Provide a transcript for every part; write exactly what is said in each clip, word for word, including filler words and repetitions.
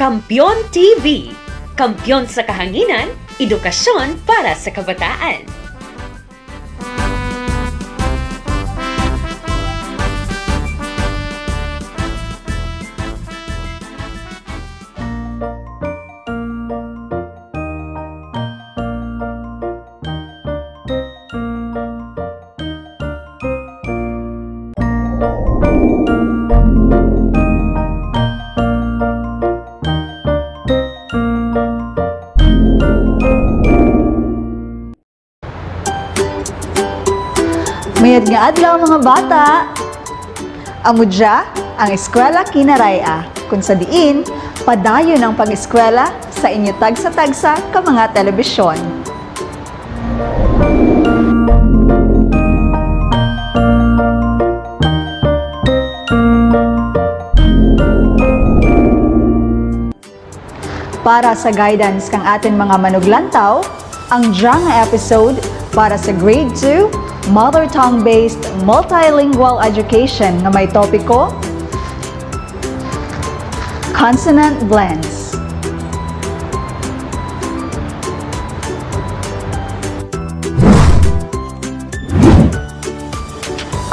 Kampeon T V, kampeon sa kahanginan, edukasyon para sa kabataan. Mayad nga adlaw, mga bata! Amo dya ang Eskwela Kinaray-a, kun sa diin padayon ang pag-eskwela sa inyo tagsa-tagsa ka mga telebisyon. Para sa guidance kang atun mga manuglantaw, ang dya nga episode para sa Grade two Mother Tongue-Based Multilingual Education nga may topiko, Consonant Blends.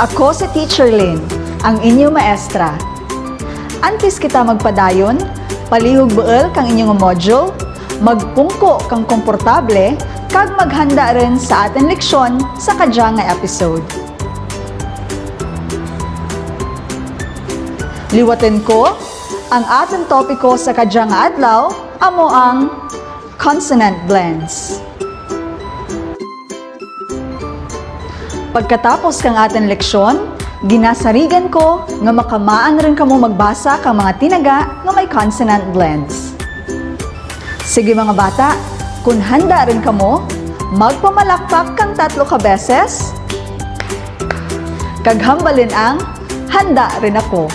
Ako si Teacher Lynn, ang inyo maestra. Antes kita magpadayon, palihog buul kang inyo nga module, magpungko kang komportable, kag maghanda run sa atun leksyon sa kadya nga episode. Liwatun ko, ang atun topiko sa kadya nga adlaw amo ang consonant blends. Pagkatapos kang atun leksyon, ginasarigan ko nga makamaan run kamo magbasa kang mga tinaga nga may consonant blends. Sige, mga bata, kun handa run kamo, magpamalakpak kang tatlo ka beses, kag hambalun ang "Handa run ako."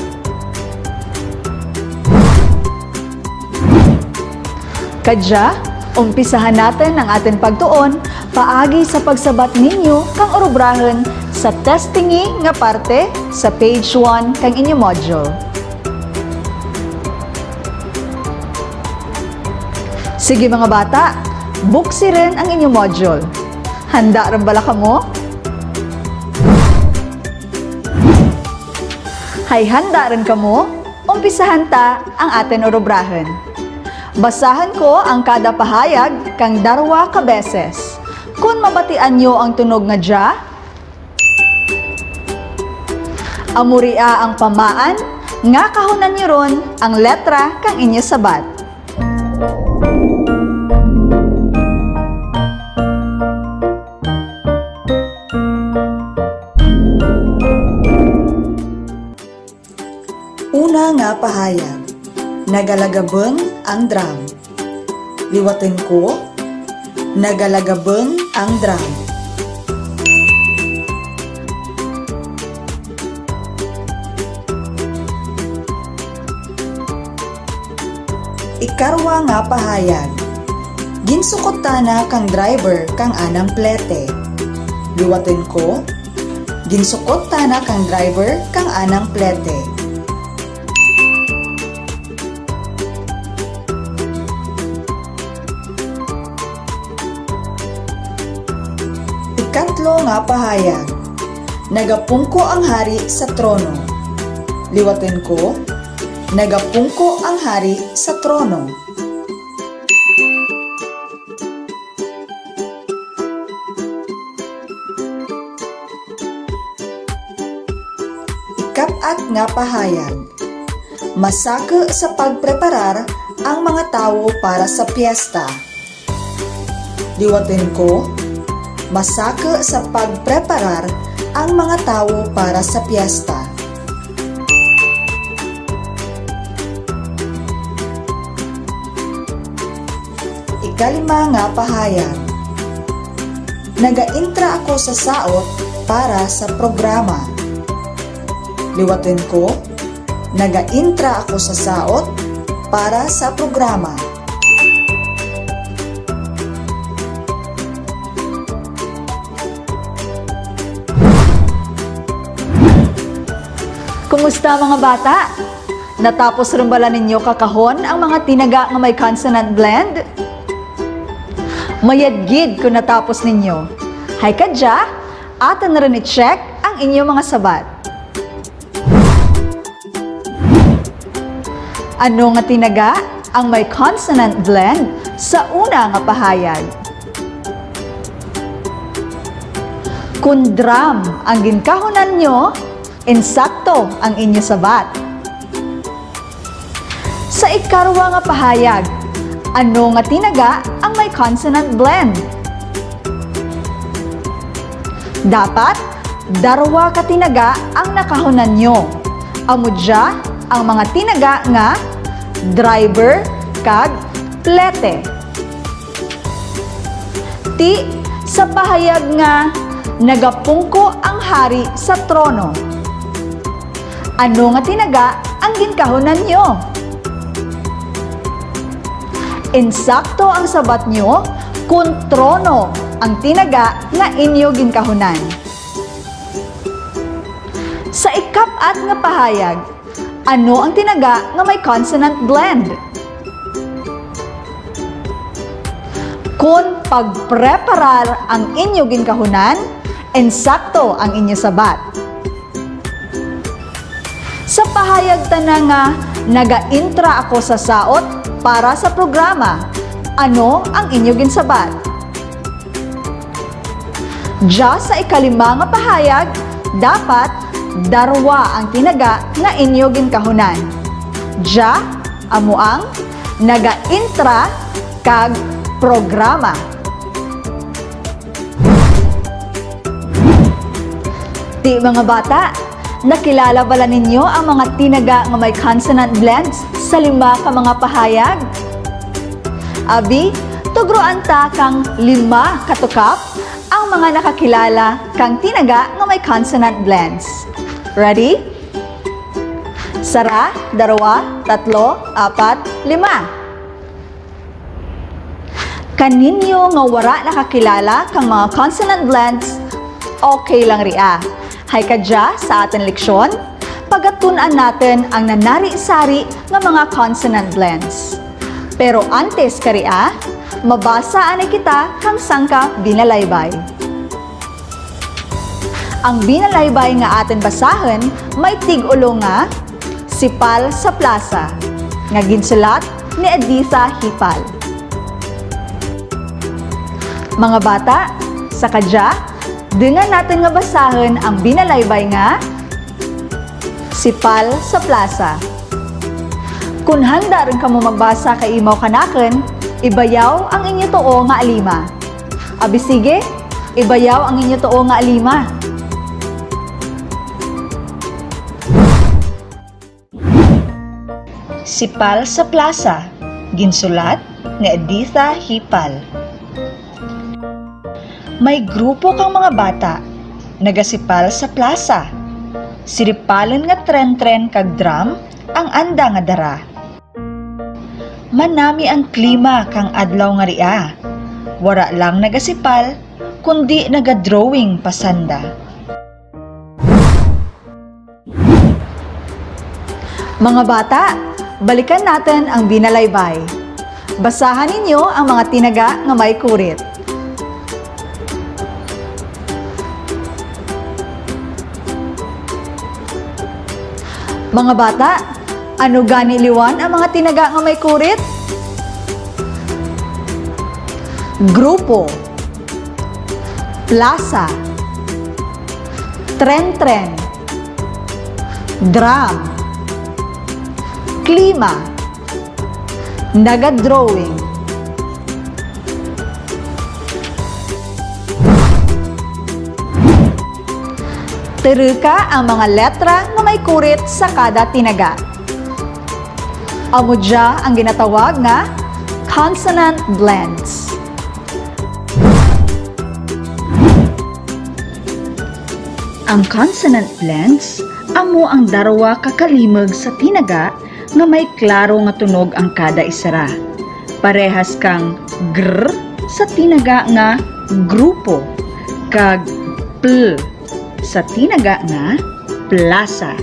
Kadya, umpisahan natun ang atun pagtuon paagi sa pagsabat ninyo kang urubrahun sa testingi nga parte sa page one kang inyo module. Sige, mga bata, buksi run ang inyo module. Handa run bala kamo? Hay handa run kamo, umpisahan ta ang atun urubrahun. Basahun ko ang kada pahayag kang darwa ka beses. Kun mabatian nyo ang tunog nga dya, amo ria ang pamaan nga kahunan nyo run ang letra kang inyo sabat. Una nga pahayag, nagalagabung ang drum. Liwatun ko, nagalagabung ang drum. Ikarwa nga pahayag, ginsukot tana kang driver kang anang plete. Liwatun ko, ginsukot tana kang driver kang anang plete. Ikatlo nga pahayag, nagapungko ang hari sa trono. Liwatun ko, nagapungko ang hari sa trono. Ikat-at nga pahayag, masaku sa pagpreparar ang mga tawo para sa piyesta. Liwatun ko, masaku sa pagpreparar ang mga tawo para sa piyesta. Ikalima nga pahayag, nagaintra ako sa saot para sa programa. Liwatun ko, nagaintra ako sa saot para sa programa. Kumusta, mga bata? Natapos run bala ninyo kakahon ang mga tinaga nga may consonant blend? Mayad gid kon natapos ninyo. Hay kadya, atun run i-check ang inyo mga sabat. Ano nga tinaga ang may consonant blend sa una nga pahayag? Kon drum ang ginkahunan nyo, insakto ang inyo sabat. Sa ikarwa nga pahayag, ano nga tinaga ang may consonant blend? Dapat, darwa ka tinaga ang nakahunan nyo. Amo dya ang mga tinaga nga driver kag plete. Ti, sa pahayag nga nagapungko ang hari sa trono, ano nga tinaga ang ginkahunan nyo? Insakto ang sabat nyo kon trono ang tinaga nga inyo ginkahunan. Sa ikap-at nga pahayag, ano ang tinaga nga may consonant blend? Kon pagpreparar ang inyo ginkahunan, insakto ang inyo sabat. Sa pahayag tana nga naga-intra ako sa saot para sa programa, ano ang inyo ginsabat? Dya sa ikalima nga pahayag, dapat darwa ang tinaga nga inyo ginkahunan. Dya, amo ang naga-intra kag programa. Ti, mga bata, nakilala bala ninyo ang mga tinaga nga may consonant blends sa lima ka mga pahayag? Abi, tugroan ta kang lima ka tukap ang mga nakakilala kang tinaga nga may consonant blends. Ready? Sara, darwa, tatlo, apat, lima. Kaninyo nga wara nakakilala kang mga consonant blends, okay lang ria. Hay kadya sa atun leksyon, pagatun-an natun ang nanari-sari nga mga consonant blends. Pero antes karia, mabasa anay kita kang sangka binalaybay. Ang binalaybay nga atun basahun may tig-ulo nga Sipal sa Plasa, nga ginsulat ni Editha Hipal. Mga bata, sa kadya, dungan natun nga basahun ang binalaybay nga Sipal sa Plasa. Kon handa run kamo magbasa kaimaw kanakun, ibayaw ang inyo tuo nga alima. Abi sige, ibayaw ang inyo tuo nga alima. Sipal sa Plasa, ginsulat ni Editha Hipal. May grupo kang mga bata, nagasipal sa plasa. Siripalun nga tren-tren kag drum ang anda nga dara. Manami ang klima kang adlaw nga ria. Wara lang nagasipal, kundi nagadrawing pa sanda. Mga bata, balikan natun ang binalaybay. Basaha ninyo ang mga tinaga nga may kurit. Mga bata, ano gani liwan ang mga tinaga nga may kurit? Grupo, plasa, tren-tren, drum, klima, nagadrawing. Turuka ang mga letra nga may kurit sa kada tinaga. Amo dya ang ginatawag nga consonant blends. Ang consonant blends amo ang darwa ka kalimug sa tinaga nga may klaro nga tunog ang kada isara. Parehas kang gr sa tinaga nga grupo kag pl sa tinaga nga plasa.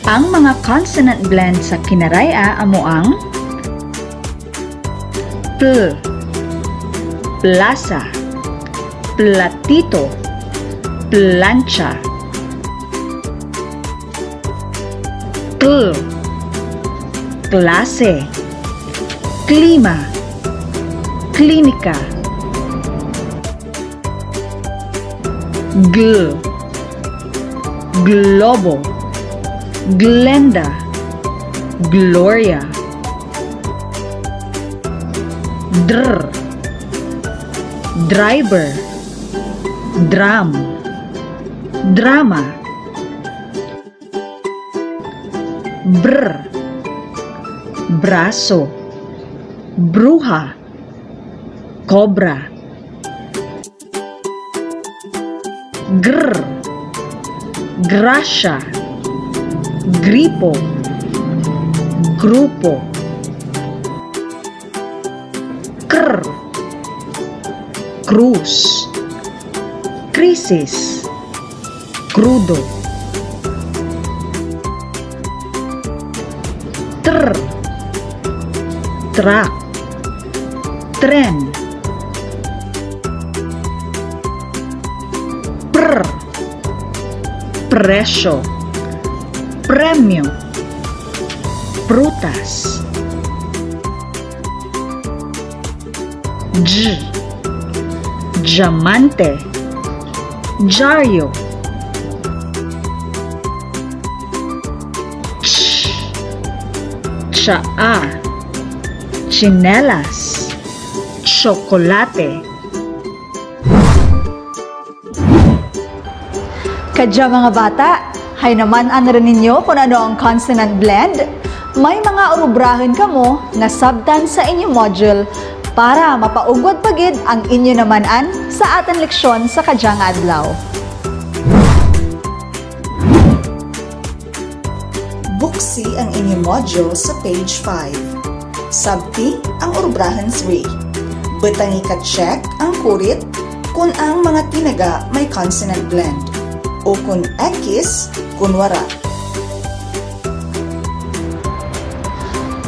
Ang mga consonant blend sa Kinaray-a amo ang pl, plaza, platito, plancha, kl, klase, klima, klinika, gl, globo, Glenda, Gloria, dr, driver, drum, drama, br, braso, bruha, cobra, gr, grasya, gripo, grupo, kr, krus, krisis, krudo, tr, truck, tren, pr, presyo, premyo, prutas, dy, dyamante, dyaryo, ch, tsaa, tsinelas, tsokolate. Kadya, mga bata, hay naman-an run ninyo kon ano ang consonant blend? May mga urubrahun kamo nga sabtan sa inyo module para mapaugwad pa gid ang inyo naman-an sa atun leksyon sa kadya nga adlaw. Buksi ang inyo module sa page five. Sabti ang urubrahun three. Butangi ka check ang kurit kon ang mga tinaga may consonant blend, ukon ekis kon wara.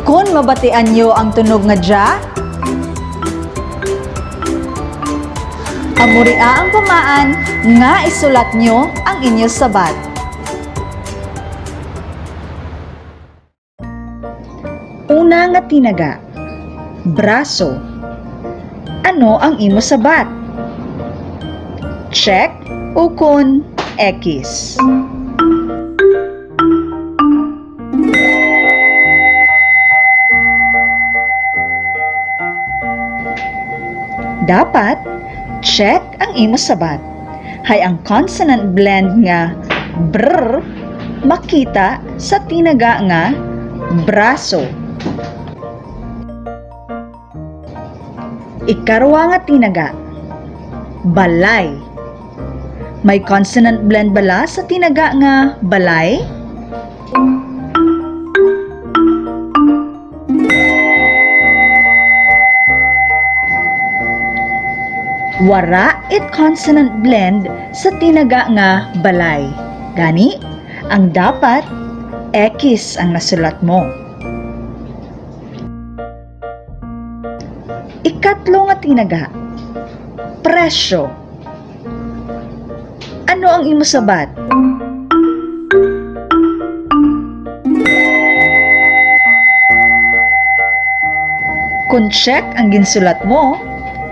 Kon mabatian nyo ang tunog nga dya, amo ria ang pamaan nga isulat nyo ang inyo sabat. Una nga tinaga, braso. Ano ang imo sabat? Check ukon ekis. Dapat check ang imo sabat. Hay ang consonant blend nga br makita sa tinaga nga braso. Ikarwa nga tinaga, balay. May consonant blend bala sa tinaga nga balay? Wara it consonant blend sa tinaga nga balay. Gani, ang dapat, ekis ang nasulat mo. Ikatlo nga tinaga, presyo. Ano ang imo sabat? Kon check ang ginsulat mo,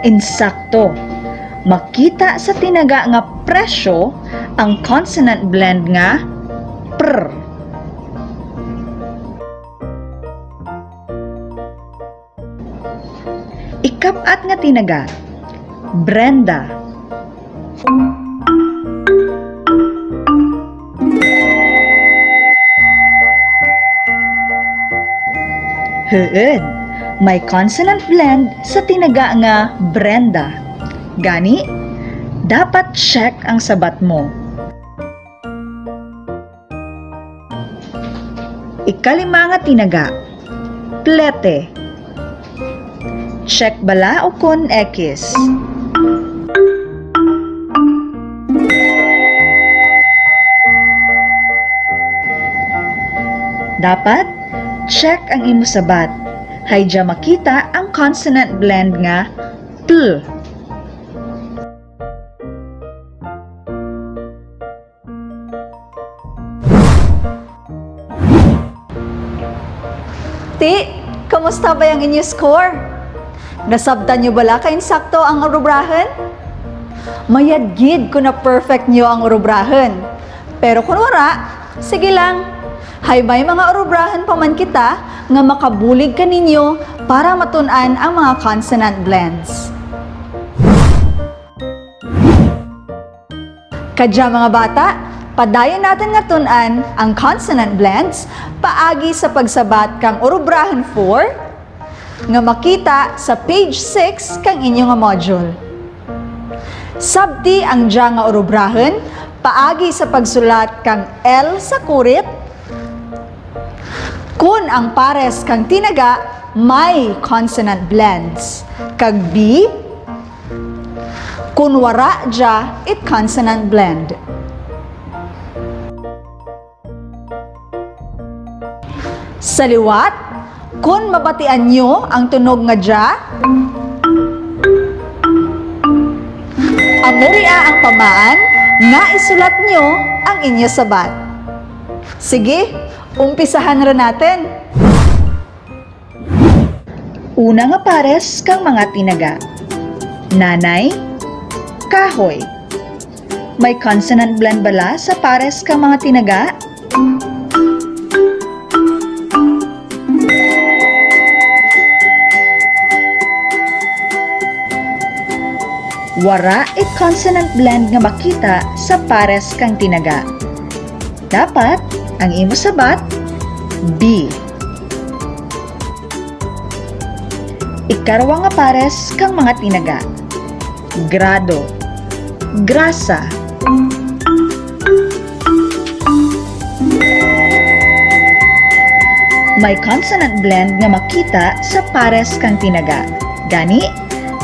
insakto. Makita sa tinaga nga presyo ang consonant blend nga pr. Ikap-at nga tinaga, Brenda. Huud, may consonant blend sa tinaga nga Brenda. Gani, dapat check ang sabat mo. Ikalima nga tinaga, plete. Check bala ukon ekis. Dapat, check ang imo sabat. Hay dya makita ang consonant blend nga pl. Ti, kumusta bay ang inyo score? Nasabtan nyo bala ka insakto ang urubrahun? Mayad gid kon na-perfect nyo ang urubrahun. Pero kon wara, sige lang. Hay may mga urubrahun pa man kita nga makabulig kaninyo para matun-an ang mga consonant blends. Kadya, mga bata, padayon natun nga tun-an ang consonant blends paagi sa pagsabat kang urubrahun four nga makita sa page six kang inyo nga module. Sabti ang dya nga urubrahun paagi sa pagsulat kang L sa kurit, kon ang pares kang tinaga may consonant blends, kag B, kon wara dya it consonant blend. Sa liwat, kon mabatian nyo ang tunog nga dya, amo ria ang pamaan nga isulat nyo ang inyo sabat. Sige, umpisahan ra natun. Una nga pares kang mga tinaga. Nanay, kahoy. May consonant blend bala sa pares kang mga tinaga? Wara it consonant blend nga makita sa pares kang tinaga. Dapat, ang imo sabat, B. Ikarwa nga pares kang mga tinaga. Grado. Grasa. May consonant blend nga makita sa pares kang tinaga. Gani,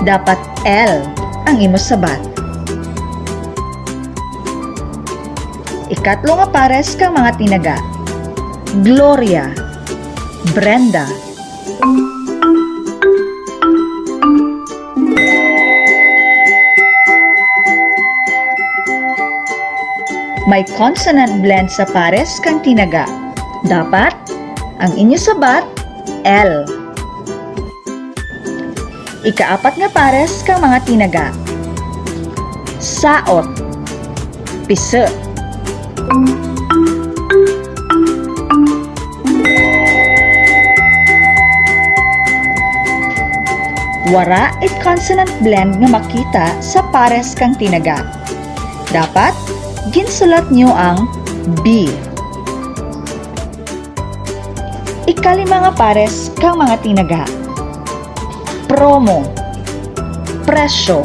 dapat L ang imo sabat. Ikatlo nga pares kang mga tinaga. Gloria. Brenda. May consonant blend sa pares kang tinaga. Dapat, ang inyo sabat, L. Ikaapat nga pares kang mga tinaga. Saot. Piso. Wara it consonant blend nga makita sa pares kang tinaga. Dapat, ginsulat nyo ang B. Ikalima nga pares kang mga tinaga. Promo. Presyo.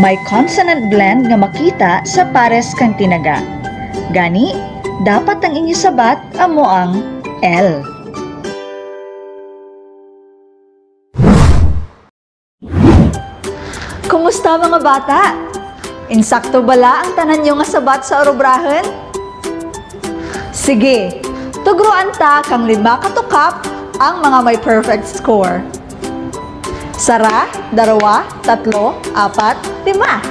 May consonant blend nga makita sa pares kang tinaga. Gani, dapat ang inyo sabat amo ang L. Kumusta, mga bata? Insakto bala ang tanan nyo nga sabat sa urubrahun? Sige, tugroan ta kang lima ka tukap ang mga may perfect score. Sara, darwa, tatlo, apat, lima.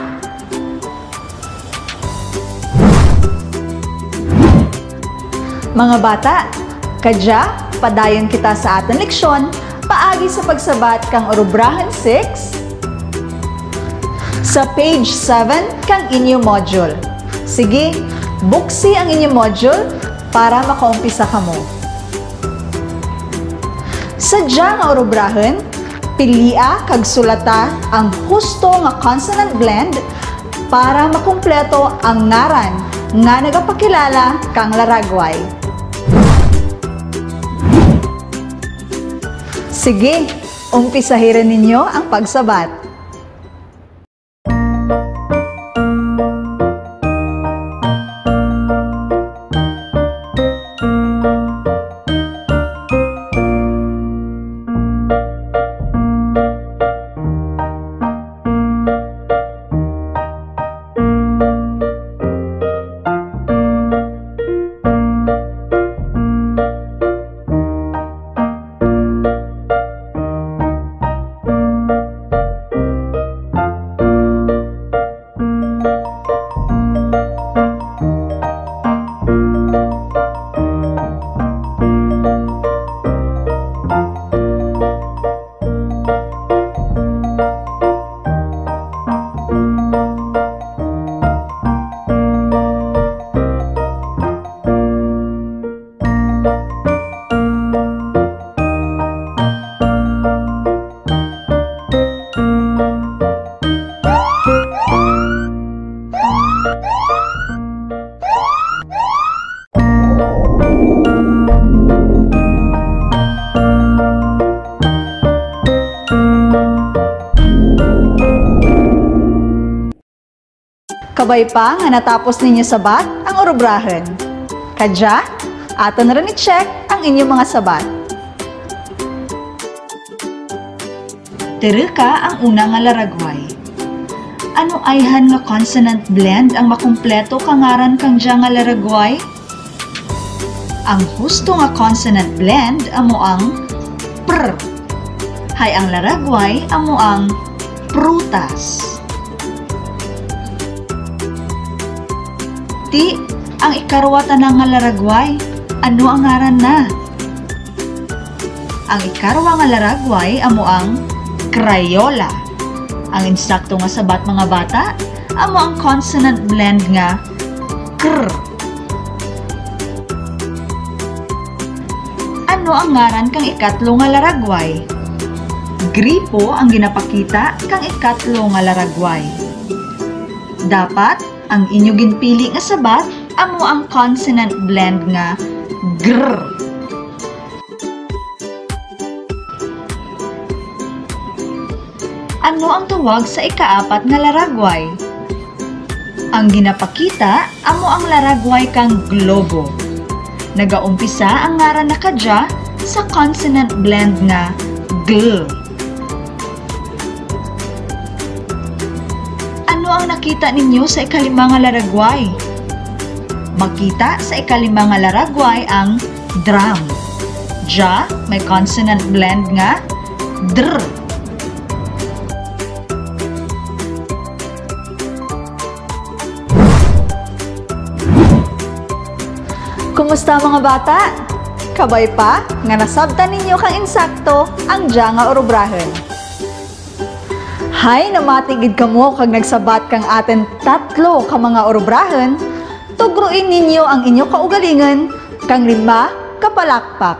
Mga bata, kadya, padayon kita sa atun leksyon paagi sa pagsabat kang urubrahun six sa page seven kang inyo module. Sige, buksi ang inyo module para makaumpisa kamo. Sa dya nga urubrahun, pilia kag sulata ang husto nga consonant blend para makumpleto ang ngaran nga nagapakilala kang laragway. Sige, umpisahi ra ninyo ang pagsabat. Kabay pa nga natapos ninyo sabat ang urubrahun. Kadya, atun run i-check ang inyo mga sabat. Turuka ang una nga laragway. Ano ayhan nga consonant blend ang makumpleto ka ngaran kang dya nga laragway? Ang husto nga consonant blend amo ang pr. Hay ang laragway amo ang prutas. Ti, ang ikarwa tana nga laragway, ano ang ngaran na? Ang ikarwa nga laragway amo ang Crayola. Ang insakto nga sabat, mga bata, amo ang consonant blend nga kr. Ano ang ngaran kang ikatlo nga laragway? Gripo ang ginapakita kang ikatlo nga laragway. Dapat ang inyo ginpili nga sabat amo ang consonant blend nga gr. Ano ang tawag sa ikaapat nga laragway? Ang ginapakita amo ang laragway kang globo. Nagaumpisa ang ngaran na kadya sa consonant blend nga gl. Ano ang nakita ninyo sa ikalima nga laragway? Makita sa ikalima nga laragway ang drum. Dya, may consonant blend nga dr. Kumusta, mga bata? Kabay pa nga nasabtan ninyo kang insakto ang dya nga urubrahun. Hay namati gid kamo kag nagsabat kang atun tatlo ka mga urubrahun, tugroin ninyo ang inyo kaugalingun kang lima ka palakpak.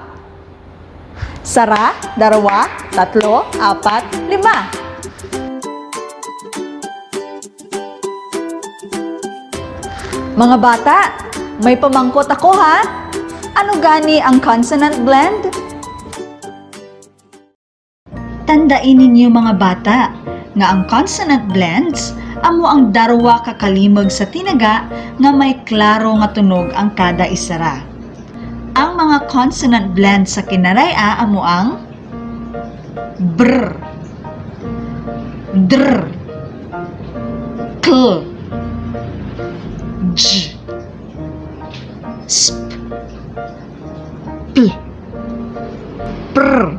Sara, darwa, tatlo, apat, lima. Mga bata, may pamangkot ako, ha? Ano gani ang consonant blend? Tandai ninyo, mga bata, nga ang consonant blends amo ang darwa ka kalimug sa tinaga nga may klaro nga tunog ang kada isara. Ang mga consonant blends sa Kinaray-a amo ang br, dr, kl, j, sp, pl, pr,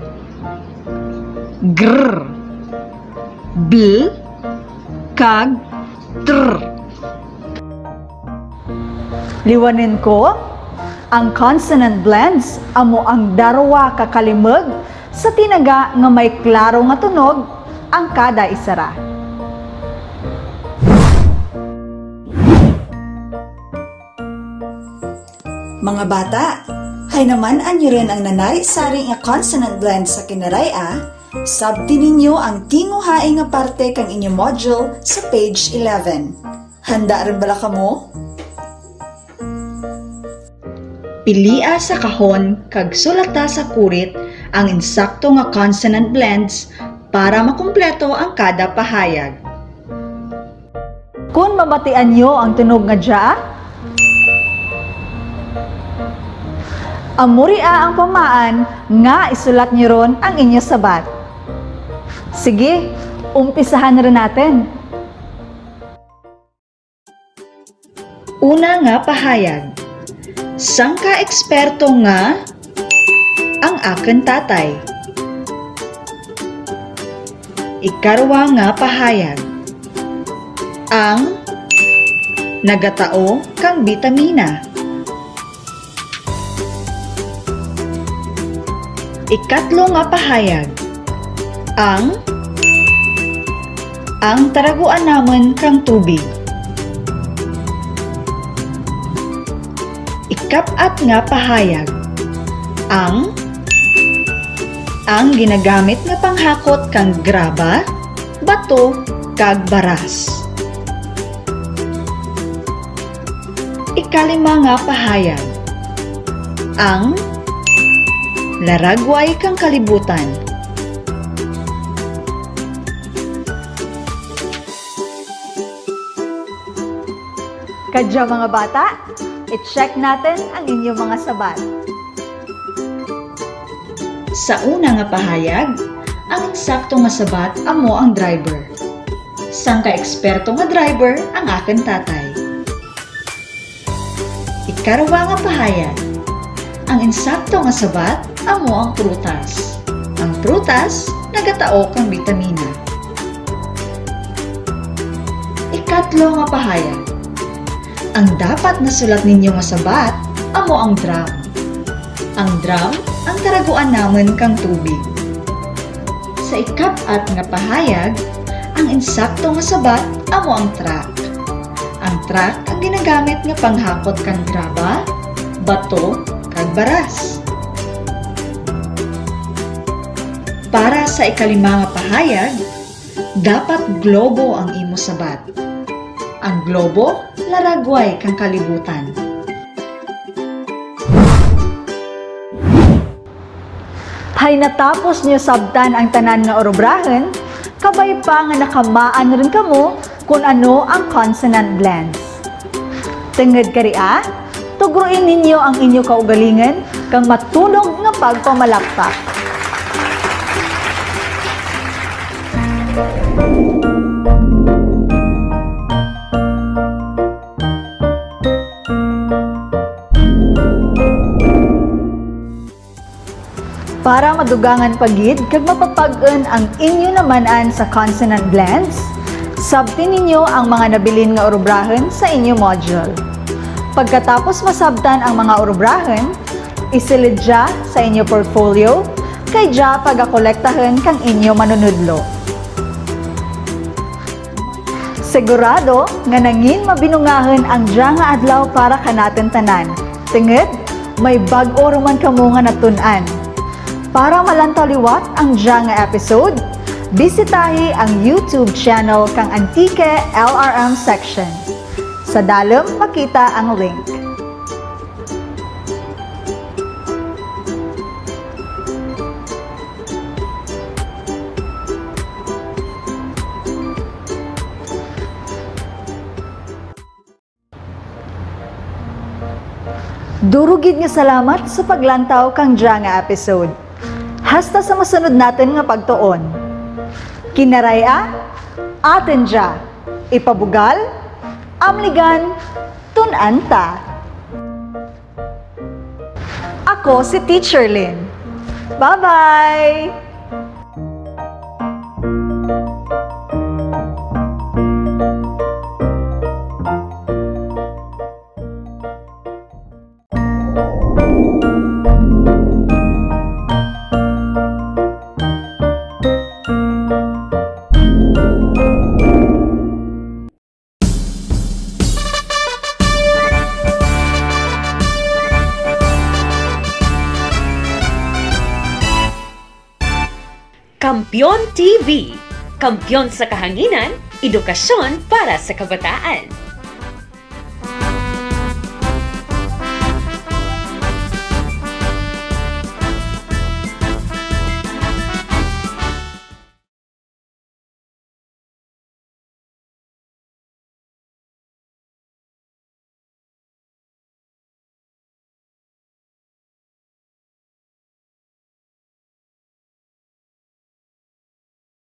gr, bl, kag tr. Liwanun ko, ang consonant blends amo ang darwa ka kalimug sa tinaga nga may klaro nga tunog ang kada isara. Mga bata, hay naman-an nyo run ang nanari-sari nga consonant blend sa Kinaray-a, sabti ninyo ang tinguhai nga parte kang inyo module sa page eleven. Handa run bala kamo? Pilia sa kahon kag sulata sa kurit ang insakto nga consonant blends para makumpleto ang kada pahayag. Kon mabatian nyo ang tunog nga dya, amo ria ang pamaan nga isulat nyo run ang inyo sabat. Sige, umpisahan run natun. Una nga pahayag. Sangka eksperto nga ang akun tatay. Ikarwa nga pahayag. Ang nagatao kang bitamina. Ikatlo nga pahayag. Ang, ang taraguan namun kang tubig. Ikap-at nga pahayag. Ang, ang ginagamit nga panghakot kang graba, bato, kag baras. Ikalima nga pahayag. Ang laragway kang kalibutan. Kadya, mga bata, i-check natun ang inyo mga sabat. Sa una nga pahayag, ang insakto nga sabat amo ang driver. Sangka eksperto nga driver ang akun tatay. Ikaruwa nga pahayag, ang insakto nga sabat amo ang prutas. Ang prutas nagatao kang bitamina. Ikatlo nga pahayag, ang dapat nasulat ninyo nga sabat amo ang drum. Ang drum ang taraguan namun kang tubig. Sa ikap-at nga pahayag, ang insakto nga sabat amo ang truck. Ang truck ang ginagamit nga panghakot kang graba, bato, kag baras. Para sa ikalima nga pahayag, dapat globo ang imo sabat. Ang globo laragway kang kalibutan. Hay natapos nyo sabtan ang tanan nga urubrahun, kabay pa nga nakamaan run kamo kon ano ang consonant blends. Tungud karia, tugroin ninyo ang inyo kaugalingun kang matunog nga pagpamalakpak. Para madugangan pa gid kag mapapag-un ang inyo naman-an sa consonant blends, sabti ninyo ang mga nabilin nga urubrahun sa inyo module. Pagkatapos masabtan ang mga urubrahun, isulud dya sa inyo portfolio, kay dya pagakolektahun kang inyo manunudlo. Sigurado nga nangin mabinungahun ang dya nga adlaw para kanatun tanan. Tungud, may bag-o ruman kamo nga natun-an. Para malantaw liwat ang dya nga episode, bisitahi ang YouTube channel kang Antique L R M Section. Sa dalum makita ang link. Duro gid nga salamat sa paglantaw kang dya nga episode. Hasta sa masunod natun nga pagtuon. Kinaray-a, atun dya, ipabugal, amligan, tun-an ta. Ako si Teacher Lynn. Bye-bye! Kampeon T V, kampeon sa kahanginan, edukasyon para sa kabataan.